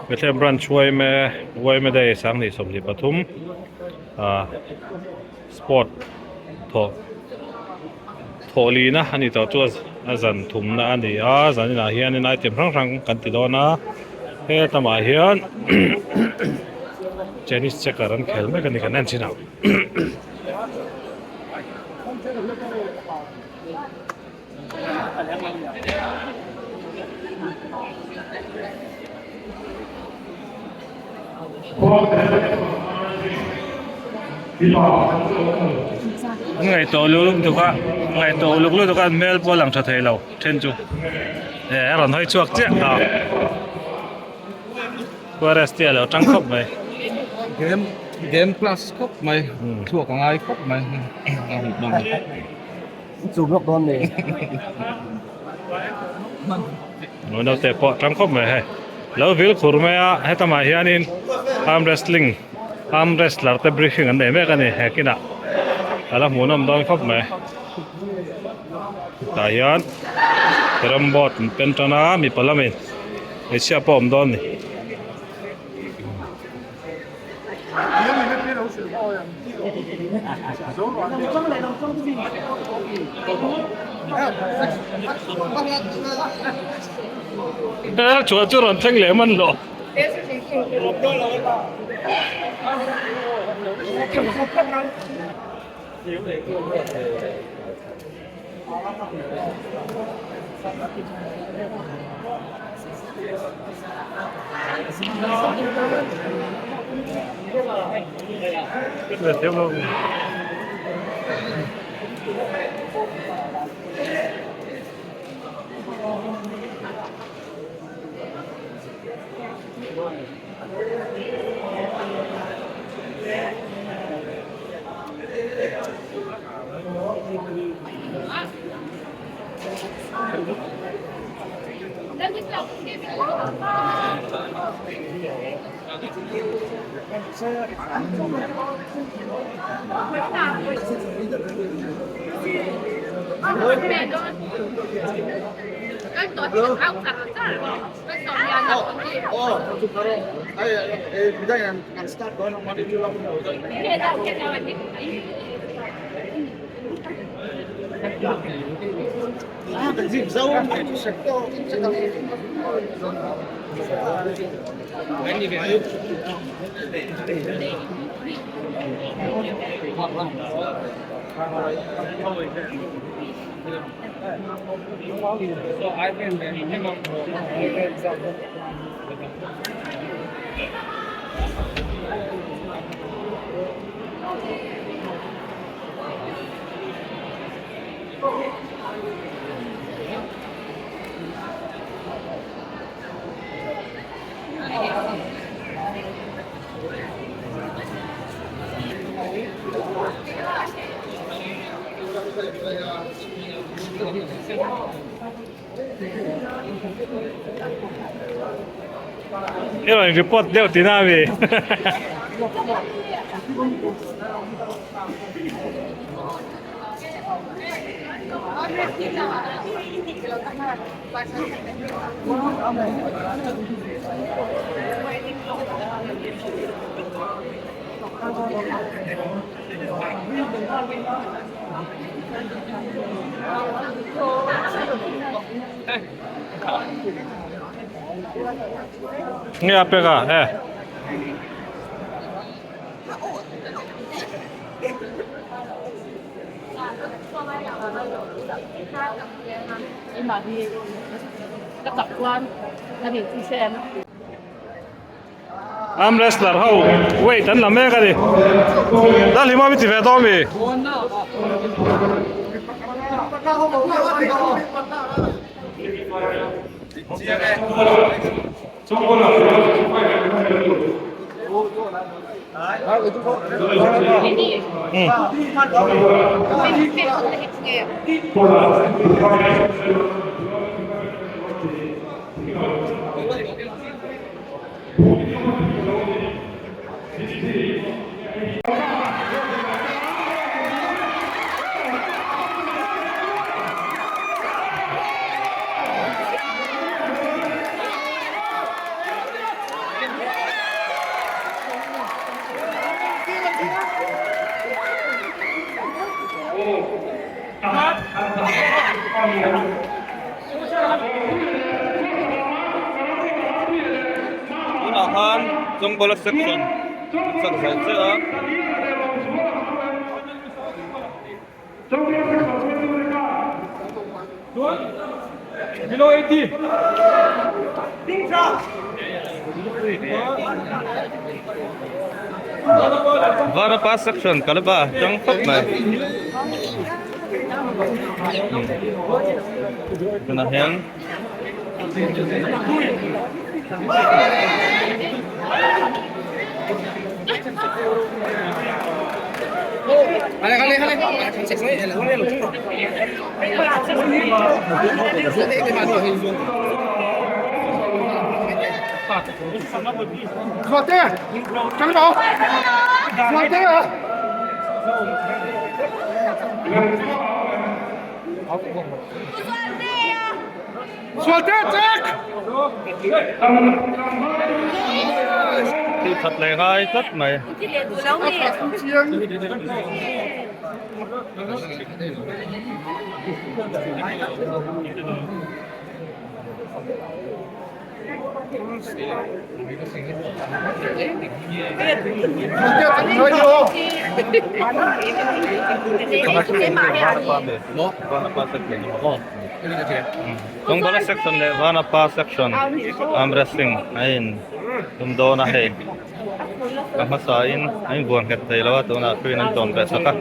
Bethlehem branch yma yma day sanghnih 23 ah sport thawh thawh lina a ni tawh chu a zan thumna a ni a zaninah hianin item hrang hrang kan ti dawn a he lamah hian chinese checker an khel mek a ni kan en chin ang. An ngaihtuah uluk lutuk a ngaihtuah uluk lutuk a an hmel pawh a lang tha thei lo then chu eh a rawn hawi chhuak chiah a forest te a lo tang khawp mai game game class khawp mai thluak a ngai khawp mai. Chu blok dawn ni. Naute pawh tang khawp mai hei. Lo vil khur mai a hetamah hianin arm wrestling arm wrestler te briefing an nei mek a ni he kinah a la hmuhnawm dawn khawp mai. Tah hian carrom board an pen tan a mipa lamin hmeichhia pawh a awm dawn a ni. Chuan chu rawn thleng leh man lo. I rawn report deuh tina a mi. Nge a pek a e. Arm wrestler ho weight an la mek a ni. Lalhima mi ti ve dawn mi. Tunah khan Chawngbawla section an sak zo chiah a. Varapa section kalba tang khawp mai. Tunah hian Thil that leh ngai tlat mai. Chawngbawla section leh Vanapa section arm wrestling a in tum dawn a hei a hmasa in a invuan nghet thei lo a tunah thuin an tawn ve sak a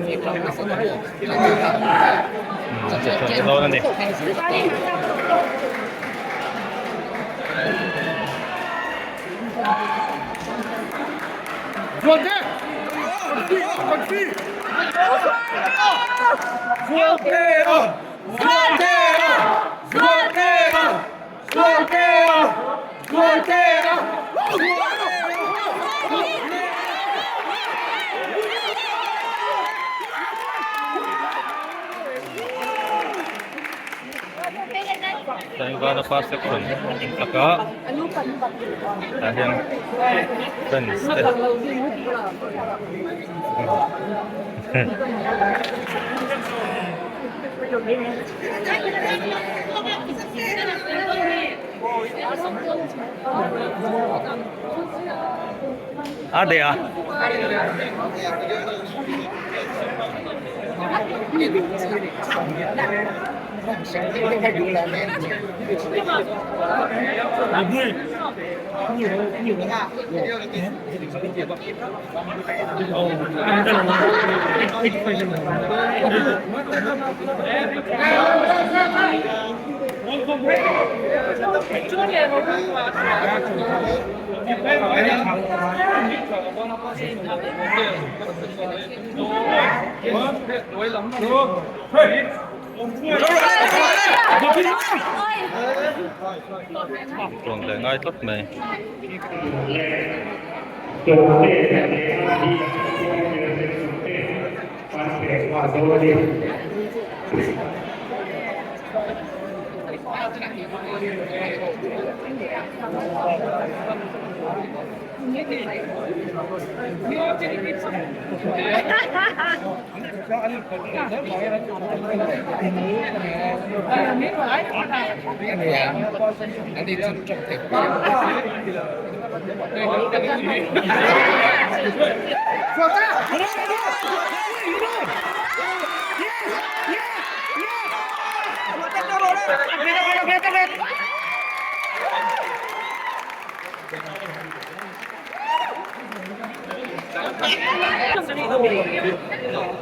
dawn a ni. Saingvana pa section taka tah hian fans te A deh a. Tlawn leh ngai tlat mai.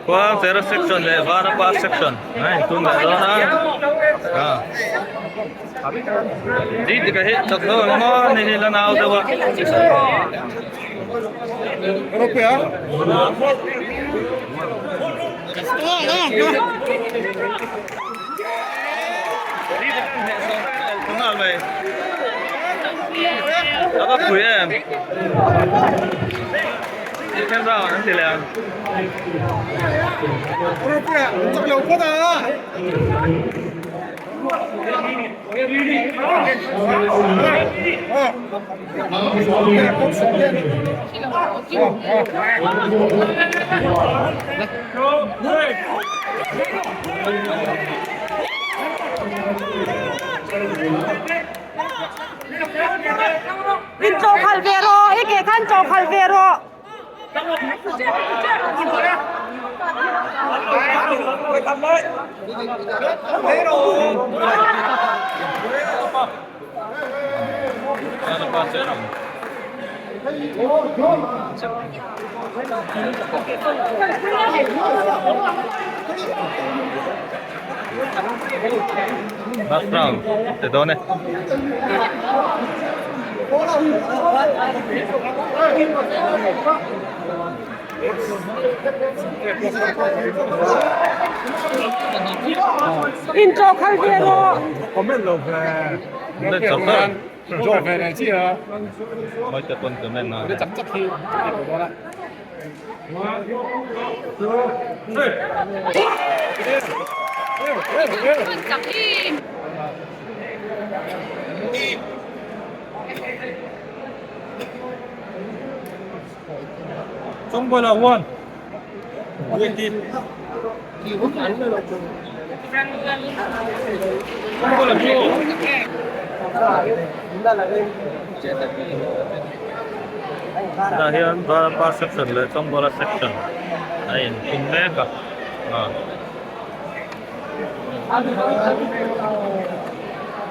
Khuangchera section leh Vanapa section a intum leh dawn a tih tika hi chak zo ang maw ni hi la nau deuh a. A va pui em second round an ti leh ang. In chaw khalh ve rawh, i ke khan chaw khalh ve rawh. Last round ti dawn e. In chaw khal ve rawh. Comment lo ve. Comment chak ber. Draw ve leh chi a. Mawi te pawn comment a. Chak chak hi. Chawngbuala one. Chawngbuala two. Tah hian Varapa section leh Chawngbuala section a inthum mek a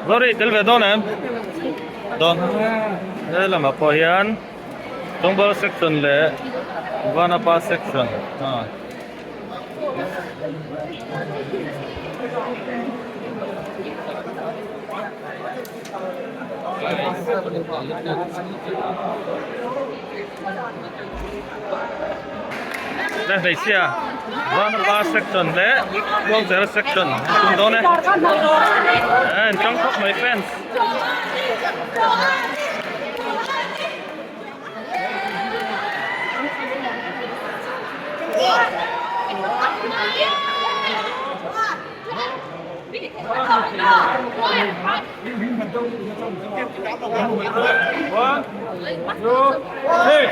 Sorry tel ve dawn em dawn he lamah pawh hian Chawngbuala section leh Vanapa section ah. Le hmeichhia Vanapa section leh Kawngchera section an tum dawn e a in tang khawp mai fans. One, two, three.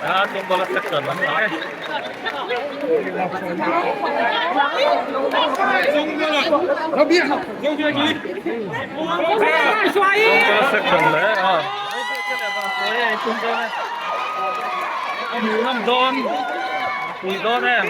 Ah, tumbola section an ni e. Tumbola section leh ah. Ngam dawn. Pui dawn em.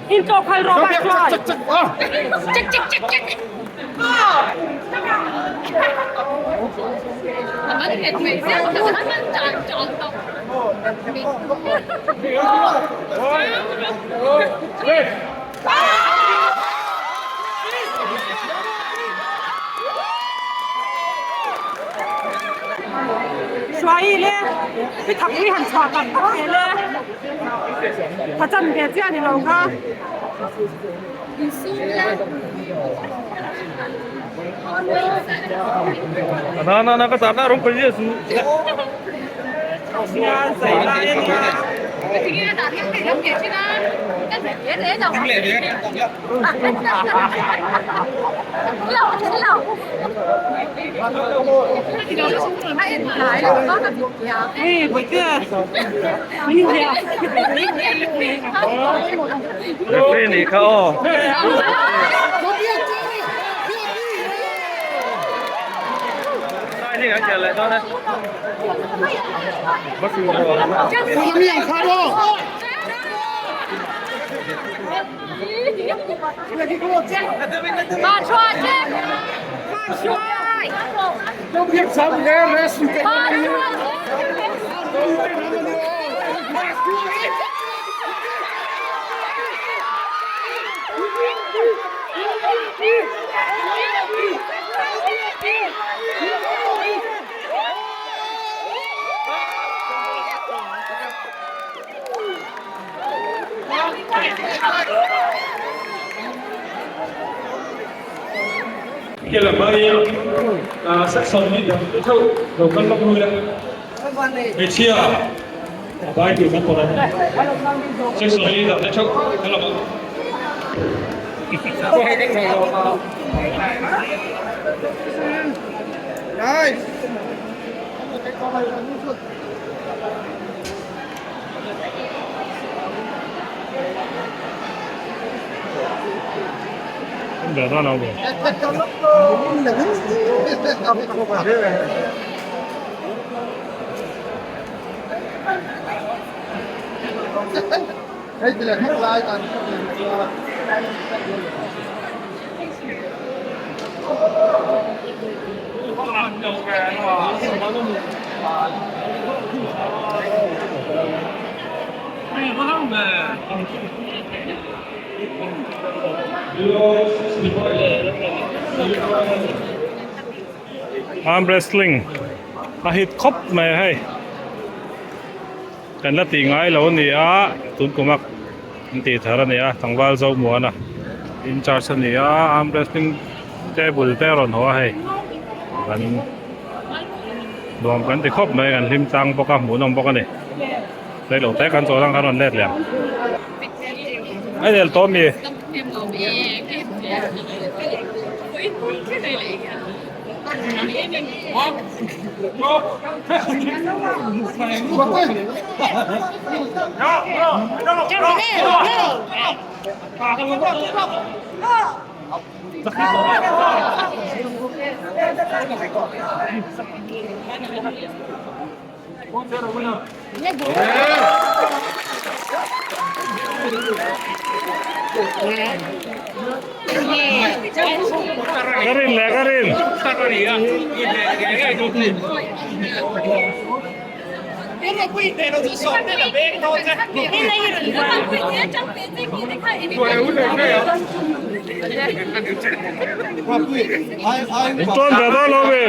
In chaw khal rawh bah chuan. Hruai le i thakpui han chhuah tak tak ve le tha chan ve chiah ni lo kha. Nia zai lai a nia. Hei Bawihte Referee nih kha aw. Kia lam ai section hi dang theuh lo kal lawk lui la hmeichhia a bai tur kan pawh a section hi dang theuh kal lam Arm wrestling a hit khawp mai a hei kan la tih ngai lo a ni a tun kum a an tih thar a ni a tlangval Zomuana in charge a ni a arm wrestling table te a rawn haw a hei kan nuam kan ti khawp mai kan hlim tlang bawk a hmuhnawm bawk a ni. Reilo te kan chawl ang kan rawn let leh ang. Ai del tawh mi. Ka rin leh ka rin. In tawn ve dawn lo mi.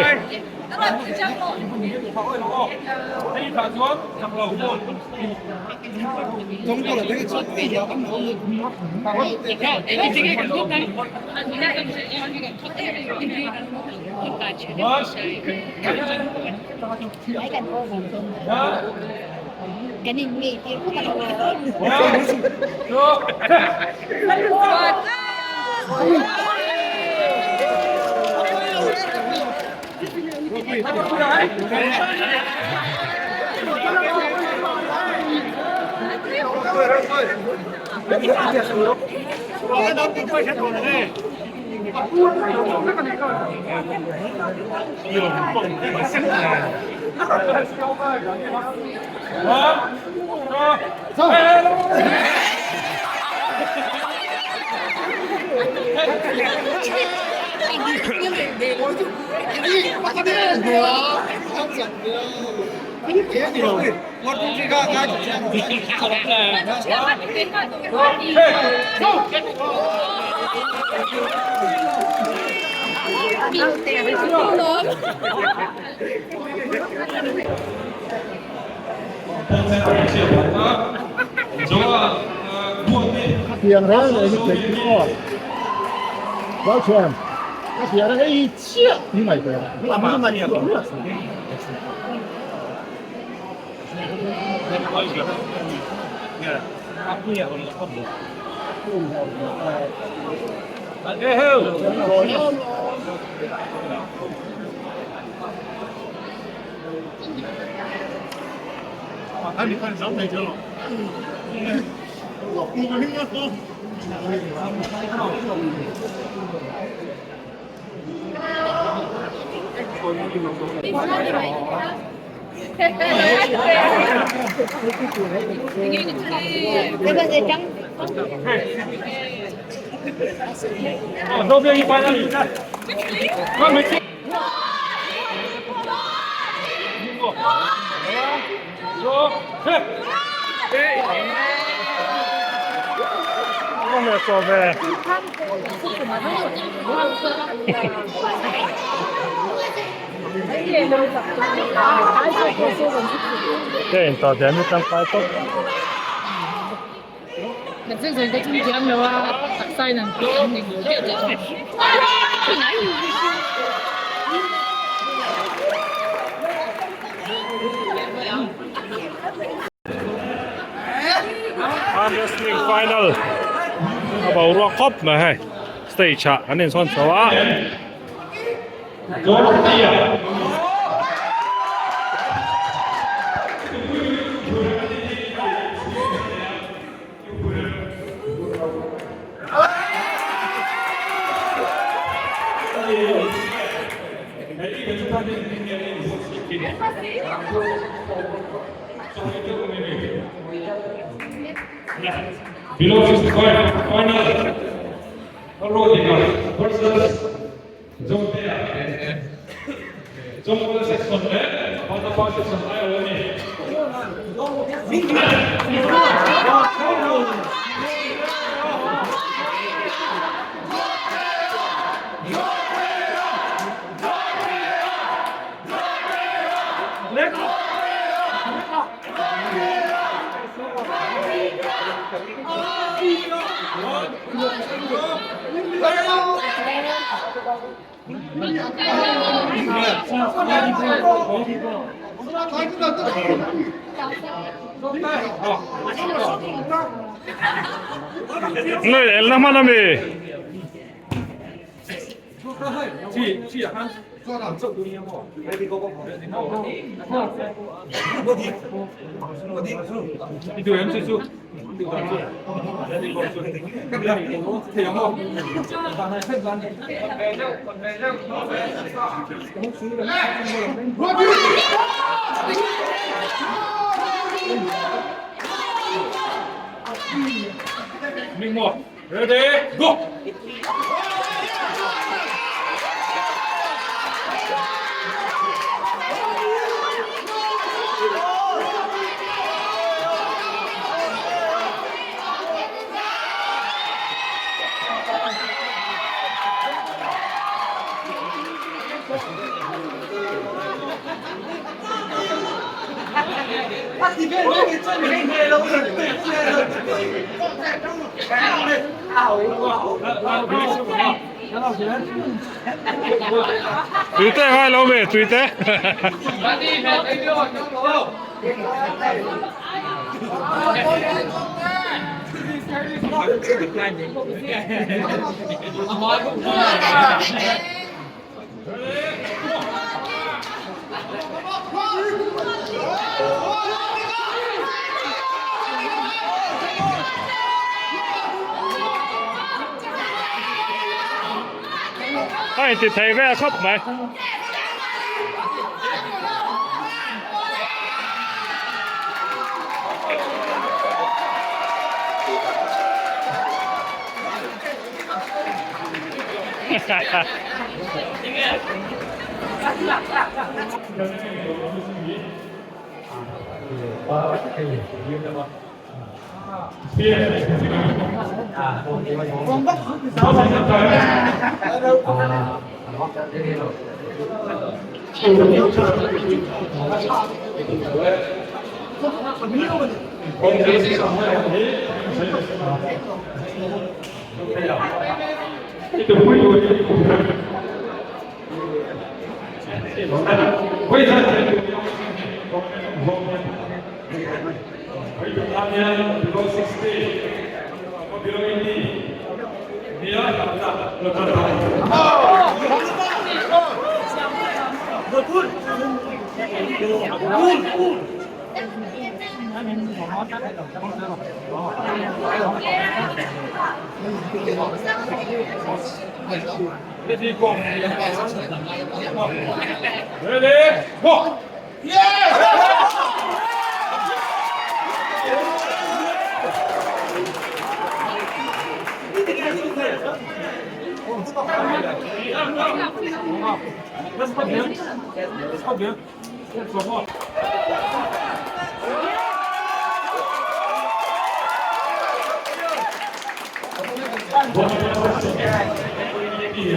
Tiang reng reng hi theih chu aw. Lalchhuan, ka hria reng hei chiah hi ngaihtuah ang. A ngaihtuah miah suh. Arm wrestling final a boruak khawp mai hei stage ah an insawn chho a. Below 65 final Rodika versus Zongtea Zongpula section leh Vanapa section aiawh a ni. Nơi el na hman ami. Ready, go! Tui te ngai lo ve tui te. A inti thei vel khawp mai. Ready, go!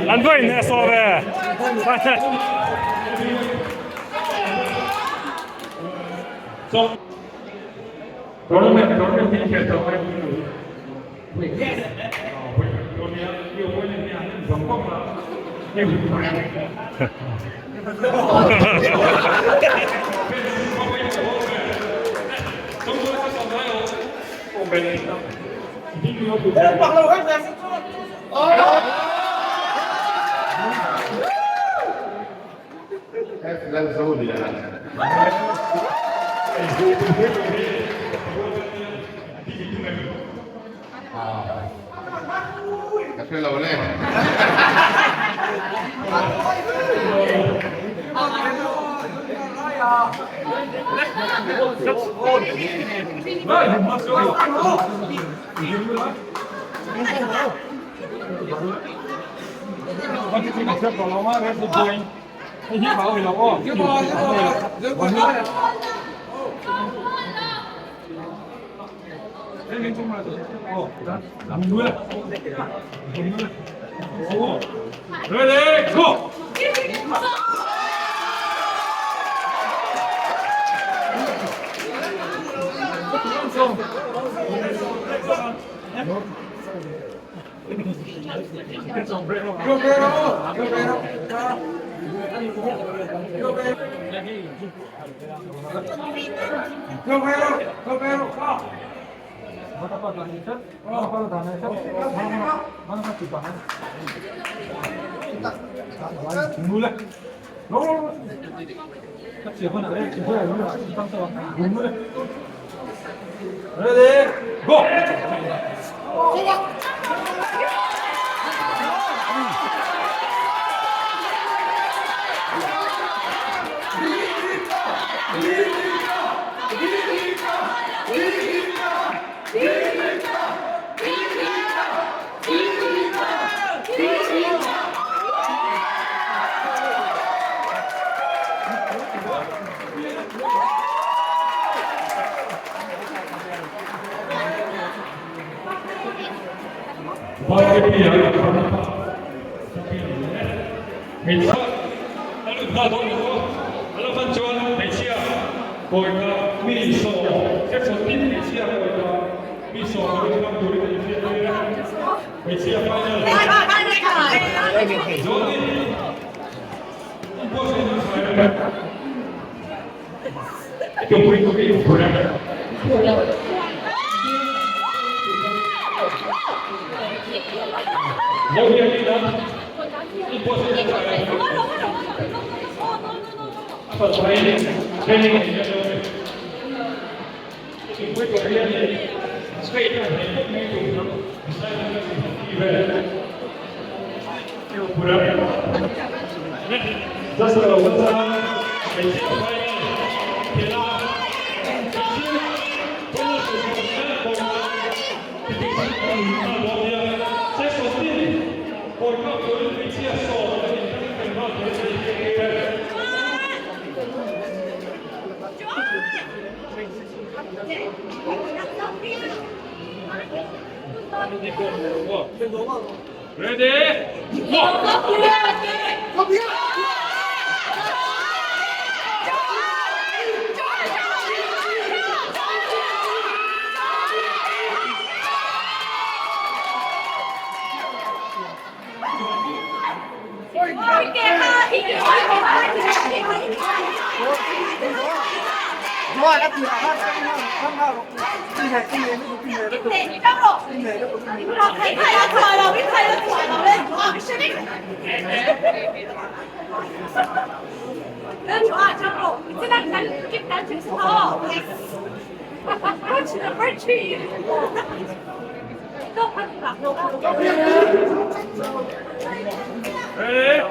An vain e so ve. Ka hre lo le. Ready, go! Ready, go! Ready? Go!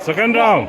Second round.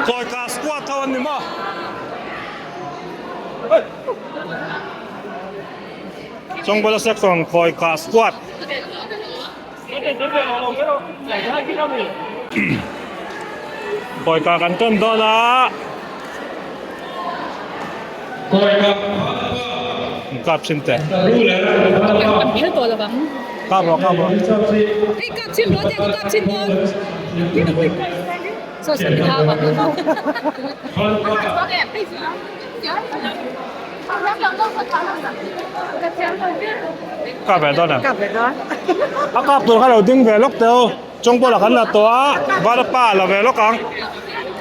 Kawika squad tho an ni maw? Chawngbawla section Kawika squad. Kawika kan tawn dawn a. Kap chin teh. Kap rawh kap rawh. Hei kap chin dawn teh ka kap chin dawn. Kap ve dawn em? A kap tur kha lo ding ve lawk teh u. Chawngpawla kan la tawh a, Varapa la ve lawk ang.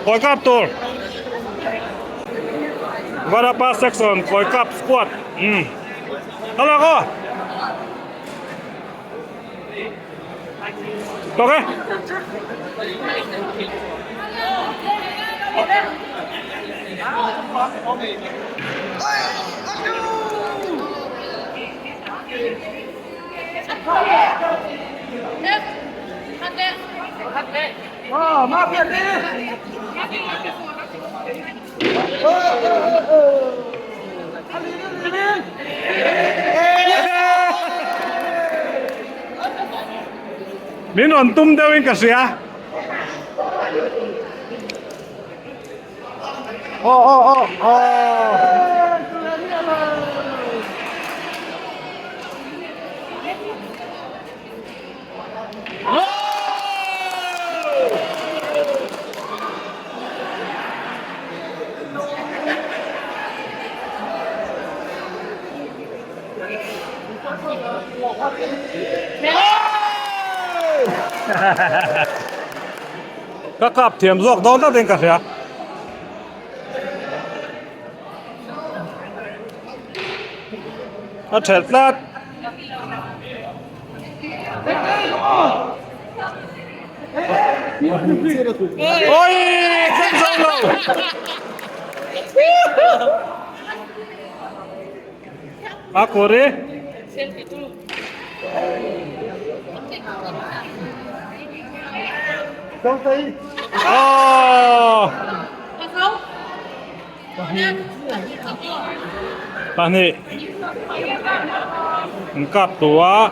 Kawi kap tur. Varapa section kawi kap squad. Umm. Hello ko. Tawk e. Min rawn tum deuhin ka hria. Aw aw aw aw. Ka kap thiam zawk dawn tlat in ka hria. A thelh tlat. Oi! Thleng zo lo! A kawr e. Oh! Pahnih an kap tu a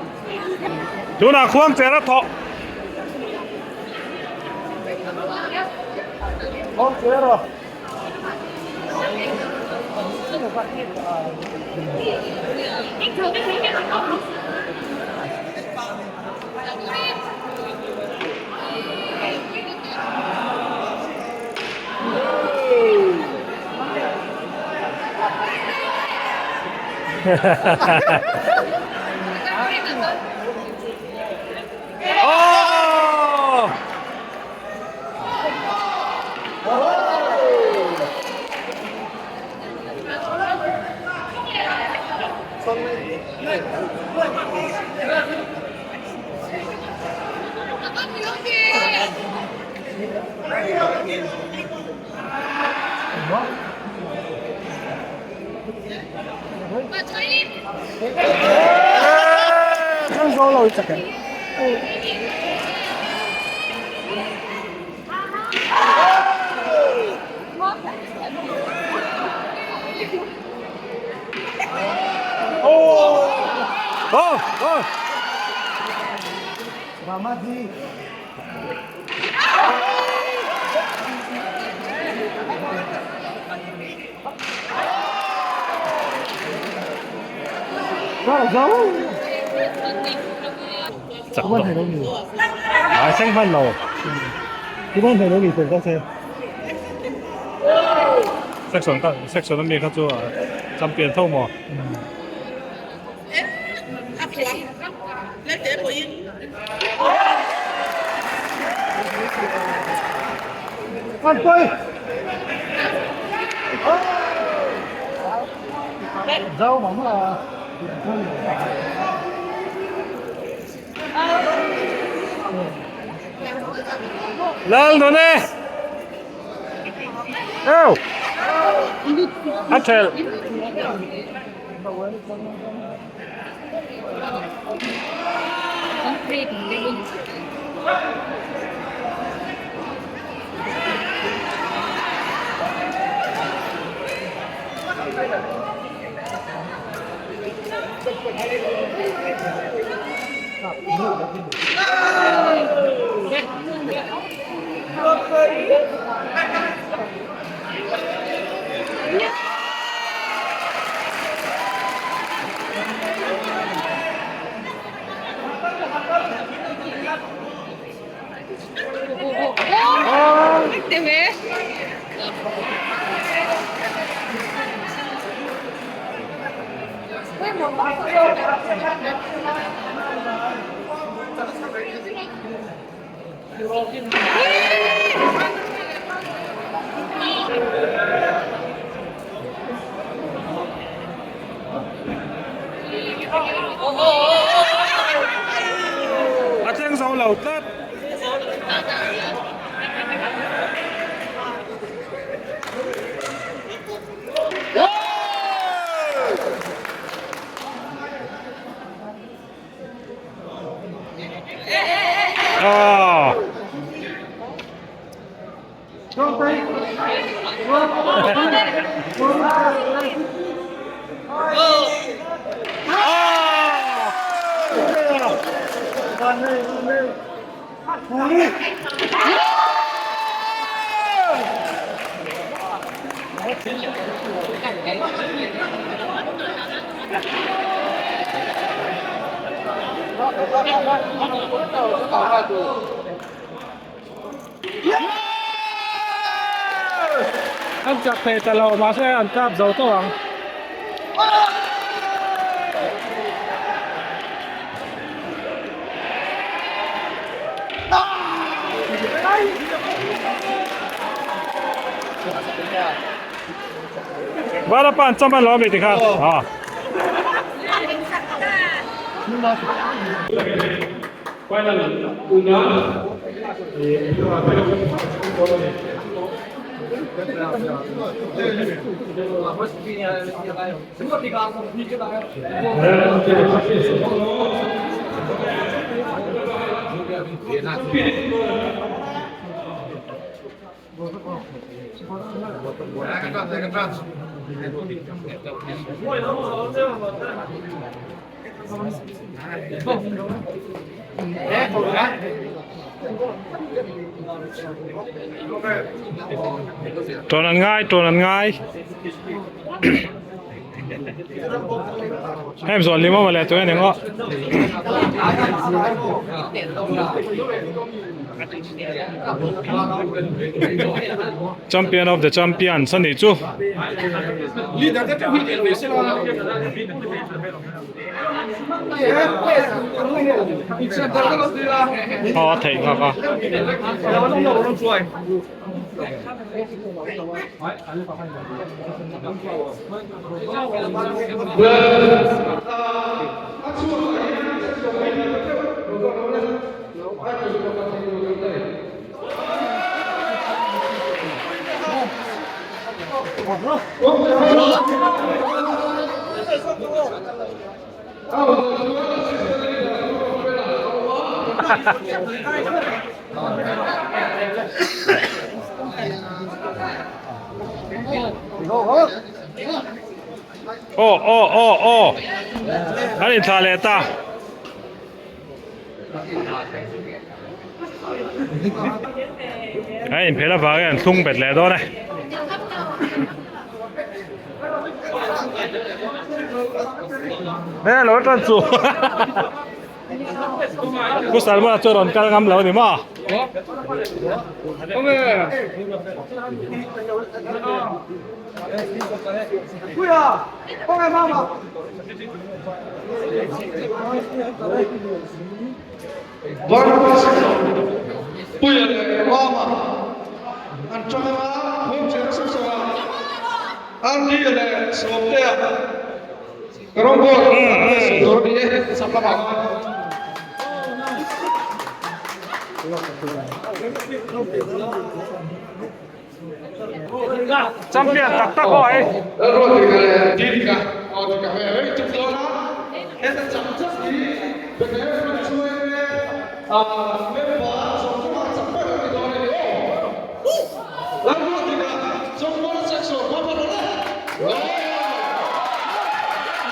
tunah khuang cher a thawh Oh! Oh! Oh! Chak tawh. Ai thleng hman lo. Section ka section ami kha chu champion tho maw. Lal dawn e! Ew! A thelh. A thleng zo lo tlat. Ah. An chak thei ta lo mahse an kap zo tawh ang. Vanapa an cham alawm i tikhan. Ah. Tawn an ngai, tawn an ngai. Hem zawn lim awm le tun a ni ngawh. Champion of the champions a nih chu. Aw a theih nghak a. Aw aw aw aw an inthlah leh ta. A inphelh avangin an thlung bet leh dawn e. Nge lo tan chu. Pu Salmona chu rawn kal ngam lo a ni maw? Puia leh Rama an tang a, home cheng sawk sawk a, Arnie leh Sawmtea ka rawngbawl an hre tur a ni e, chak lamah. Champion tak tak aw hei. Lalruatika leh Didika aw tika ve reng tuk dawn a, heta chak chak hi Bethlehem Front chhungte member sawmthum ah chak ber a ni dawn a ni aw. Lalruatika Chawngmawla section hma hma rawh le.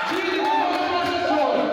Didika Lalruatika section.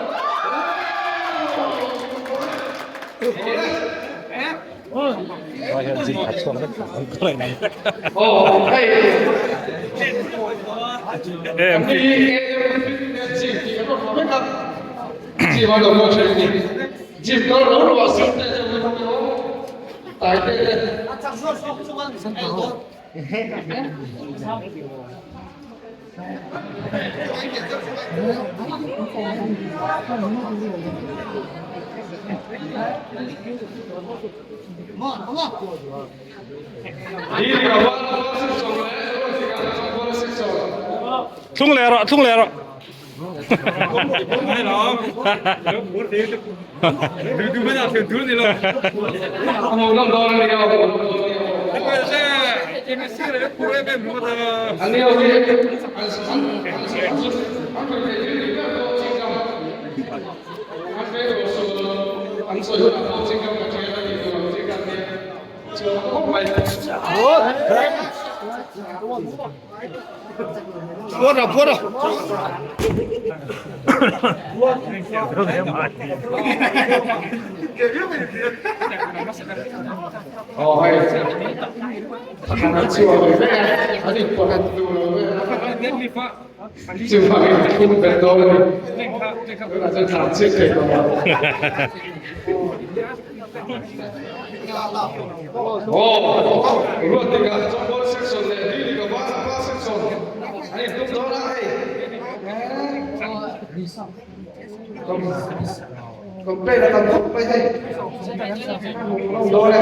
Thlung leh rawh, thlung leh rawh. Aw hei a chhuak ve vek a, an inpawh duh lo vel a. Chuvangin ka thung ber dawn a ni. Tunah chuan thlan chiat thei tawh lo. Aw Ruatdika Chawngkawl section leh Didika Vanapa section an intum dawn a hei. Complain a tam khawp mai hei. Hmuhnawm dawn e.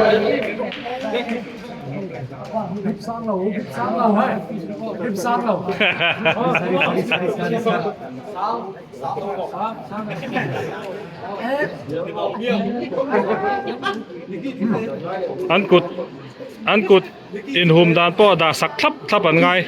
An kut an kut inhum dan pawh a dah sak thlap thlap an ngai.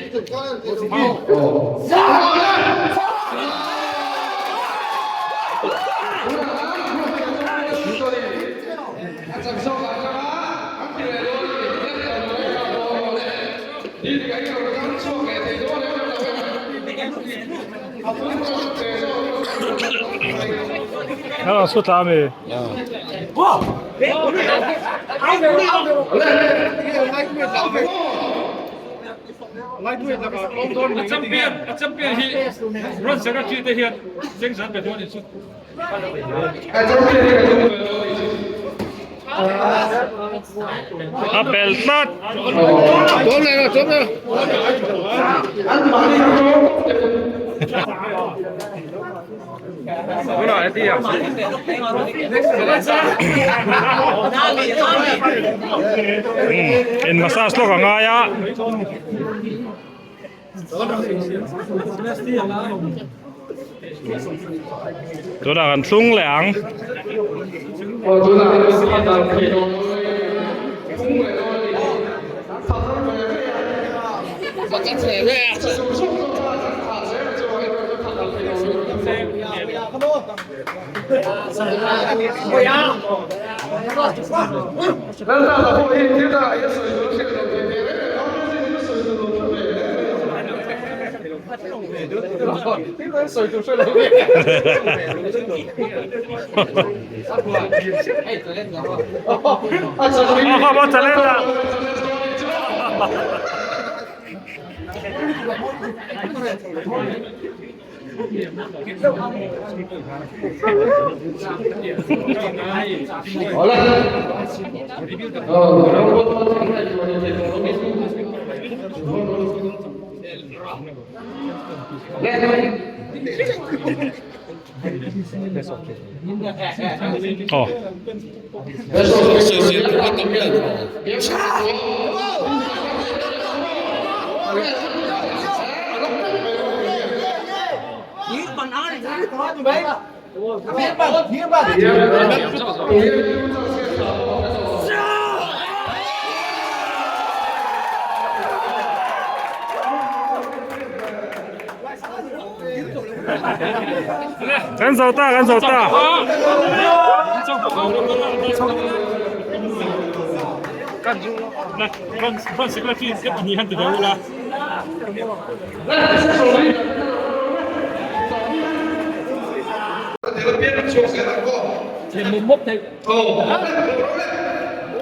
A su tla mi. A champion, a champion hi Ron Secretary te hian chengzan pe dawn in chu. A pel tlat. In massage lawk a ngai a. Tunah kan thlung leh ang. Aw. Kan zo ta, kan zo ta.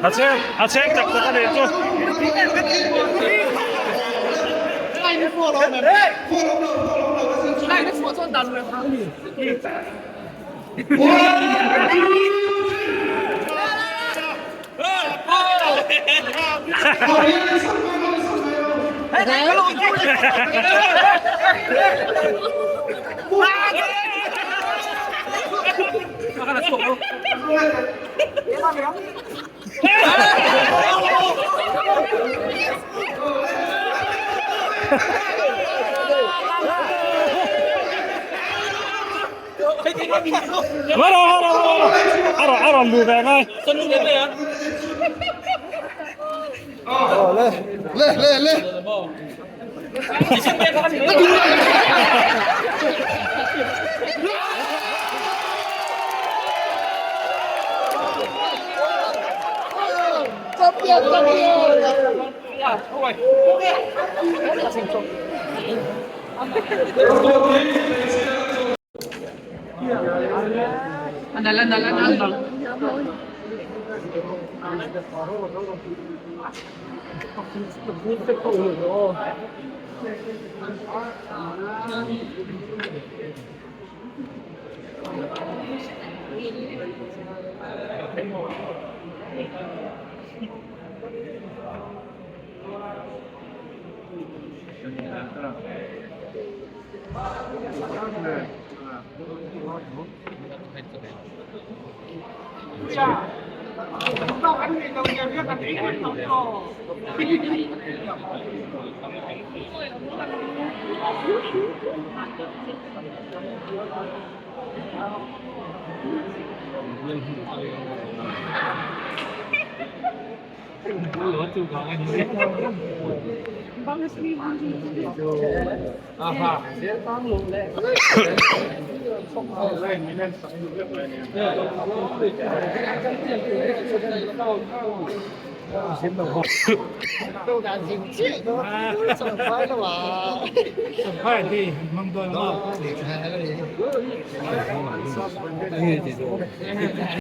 A cheng, a cheng tak tak a nih chu. Varo varo varo. Aro aro lu ve ngai. Le le le.